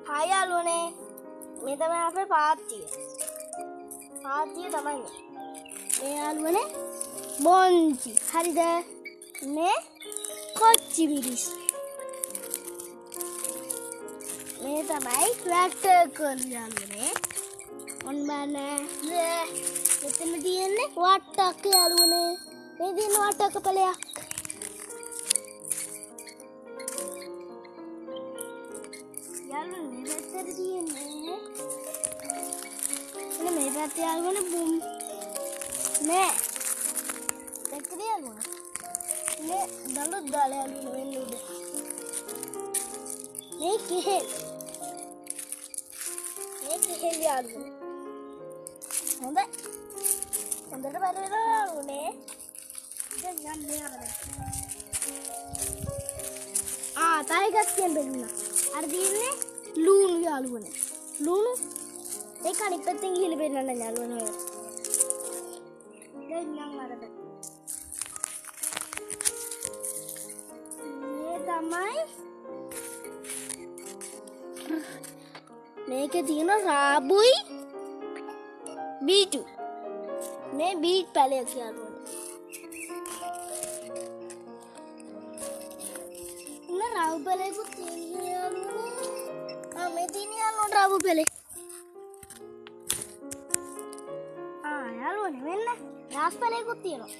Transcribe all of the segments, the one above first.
Hi යාළුවනේ, මේ තමයි අපේ පාත්තිය. පාත්තිය තමයි මේ. මේ යාළුවනේ බොංචි. හරිද? මේ කොච්චි මිරිස්. මේ තමයි වැටකල් යාළුවනේ. ඔන්න බලන්න. මෙතන තියෙන්නේ වට්ටක්ක යාළුවනේ. මේ තියෙන වට්ටක්ක ඵලයක්. යාළුවනේ මේ පැත්තට තියෙන්නේ. එන්න මේ පැත්තේ යාළුවනේ බුම්. නෑ. පැත්තට යාළුවනේ. මේ දඬු දාලා යාළුවනේ වෙන්න උඩ. මේ කෙහෙල්. මේ කෙහෙල් යාළුවනේ. හොඳයි. හොඳට බැලුවා යාළුවනේ. දැන් යන්න මේ අර පැත්තට. තව එකක් කියන්න බැලුණා. අර තියෙන්නේ ලූණු යාළුවනේ. ලූණු ඒක අනිත් පැත්තෙන් ගිහලා පෙන්නන්න යාළුවනේ ඔයාලට. දැන් යන් අර පැත්තට. මේ තමයි මේකේ තියෙන රාබුයි බීටු. මේ බීට් පැලයක් යාළුවනේ. ඉන්න රාබු පැලයකුත් තියෙනවා යාළුවනේ. මේ තියෙන යාළුවනේ රාබු පැලේ. යාළුවනේ මෙන්න දාස් පැලයකුත් තියෙනවා.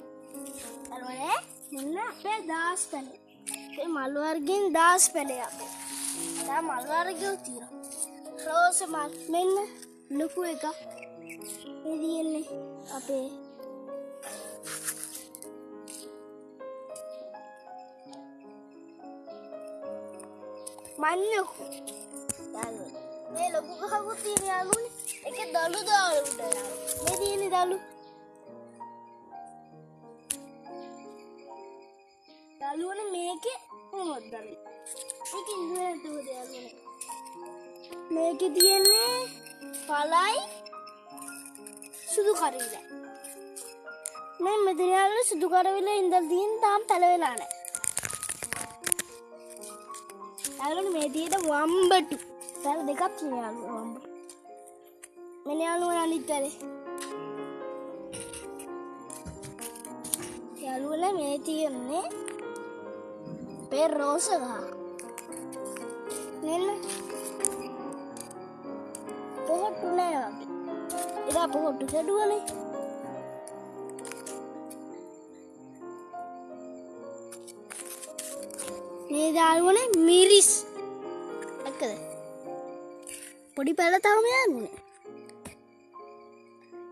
යාළුවනේ මෙන්න අපේ දාස් පැලේ. මේ මල් වර්ගෙන් දාස් පැලේ අපේ. තව මල් වර්ගයක් තියෙනවා. රෝස මල් මෙන්න ලොකු එකක්. මේ තියෙන්නේ අපේ මඤ්ඤොක්කු. යාළුවනේ මේ ලොකු ගහකුත් තියෙන යාළුවනේ. ඒකේ දළු දාලා උඩ යාළුවනේ. මේ තියෙන්නේ දළු. යාළුවනේ මේකේ කොහොමද දළු? මේකේ ඉන්නේ නැතුවද යාළුවනේ? මේකේ තියෙන්නේ පළයි සුදු කරවිල. මේ මෙතන යාළුවනේ සුදු කරවිල ඉඳලා තියෙන තාම පැලවෙලා නැහැ. යාළුවනේ මේ තියෙන වම්බටු. පැල දෙකක් තියෙනවා යාළුවනේ වම්බටු. මෙන්න යාළුවනේ අනිත් පැලේ. යාළුවනේ මේ තියෙන්නේ අපේ රෝස ගහ. මෙන්න පොහොට්ටු නෑ වගේ. එදා පොහොට්ටු කැඩුවනේ. මේ යාළුවනේ මිරිස්. දැක්කද? පොඩි පැල තවම යාළුවනේ.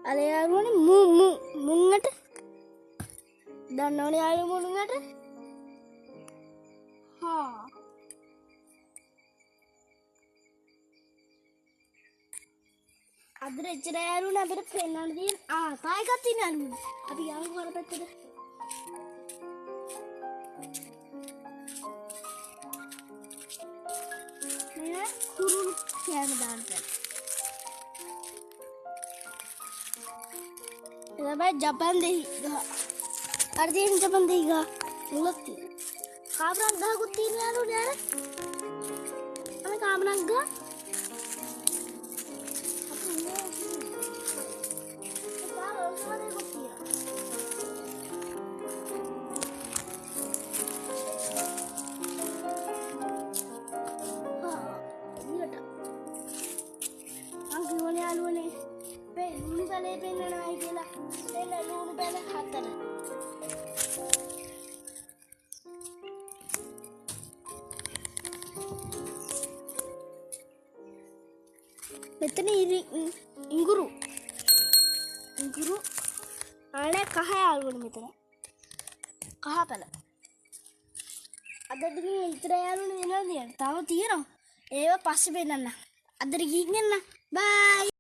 අර යාළුවනේ මු මු මුංගට දන්නවනේ යාළුවෝ මුංගට. හා. අද එච්චර යාළුවනේ අපිට පෙන්වන්න තියෙන තව එකක් තියෙනවා යාළුවනේ. අපි යමු අර පැත්තට. මේ කුරුළු කෑම දාන්න තැන. ඒ තමයි ජපන් දෙහි ගහ. අර තියෙන ජපන් දෙහි ගහ. මුලක් තියෙනවා. කාමරක් ගහකුත් තියෙනවා යාළුවනේ අර. අර කාමරක් ගහ. මෙතන ඉඟුරු. ඉඟුරු අනේ කහ යාළුවනේ මෙතන. කහ පැල. අද ටිකකින් ඉතර යාළුවනේ වෙනවා නේද? තව තියෙනවා. ඒව පස්සේ පෙන්නන්න. අදට ගිහින් එන්න. බයි.